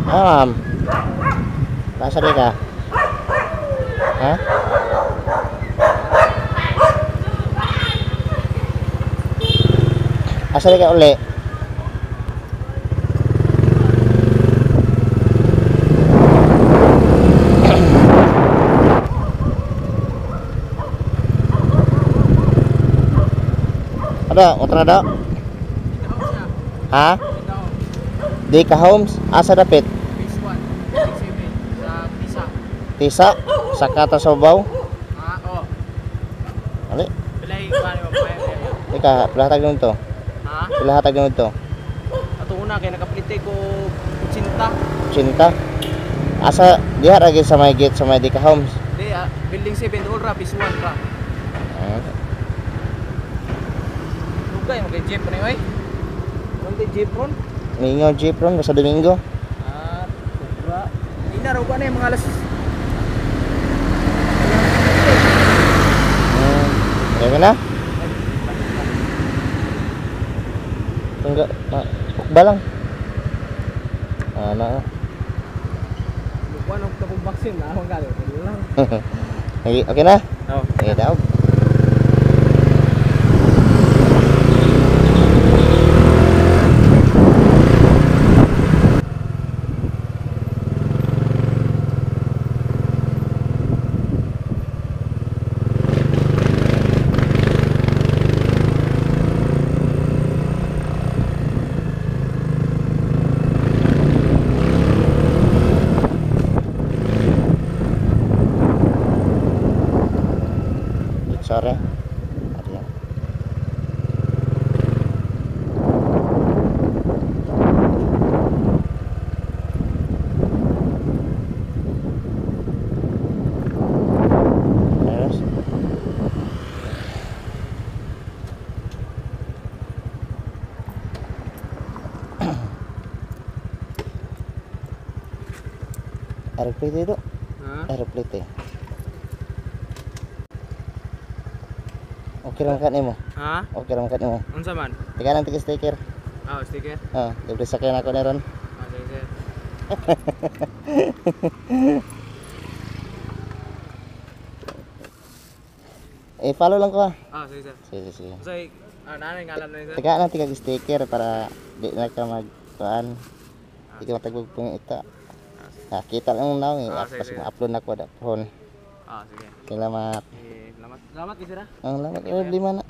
Ah, ma'am. Nasa di ka? Ha? Asa di ka uli? Ano? Kontra daw? Ha? Di ka Homes? Asa dapit? Phase 1, 7 sa Pisa. Tisa? Sa kata sa babaw? Ah, oo. Ali? Pilay ba ni ba? Ika, pila hatag nun to? Ha? Pila hatag nun to? Ato una kay nakaplite ko 80. 80. Asa diha ra gyud sa may gate sa may Dika Homes? Di ah, building 7 dool ra phase 1 ra. Ah, Dugay mo kay jeep ni oy. Wala jeep ron. Mingaw jeep ron sa Domingo. Ah, sobra. Di na raw ba na yung mga alas. Okay na? Tungga, ukba lang. Ano? Buwan og tabog vaccine na akong galo. Lang. Okay, okay na? Oh. Okay daw. Sore. Ada yang Terus. Aeroplane itu, Ha? aeroplane. Okay lang kan mo? Ha? Okay lang kan mo? Unsa man? Teka lang tiga sticker. Ah, sticker. Ah, libre sakyan ako na ron. Ah, sige, sir. Eh, follow lang ko ah. Ah, sige, sir. Sige, sige. Unsay ah naanay ngalan na ni sir? Teka lang tiga sticker para di na ka magkuan. Di ka matagbog pong ita. Ah, kita lang mo eh. Ah, sige, Tapos sige. ma-upload na ko da phone. Ah, sige. Salamat. Eh, salamat. Salamat, sir. Ah. Ang salamat. Problema na.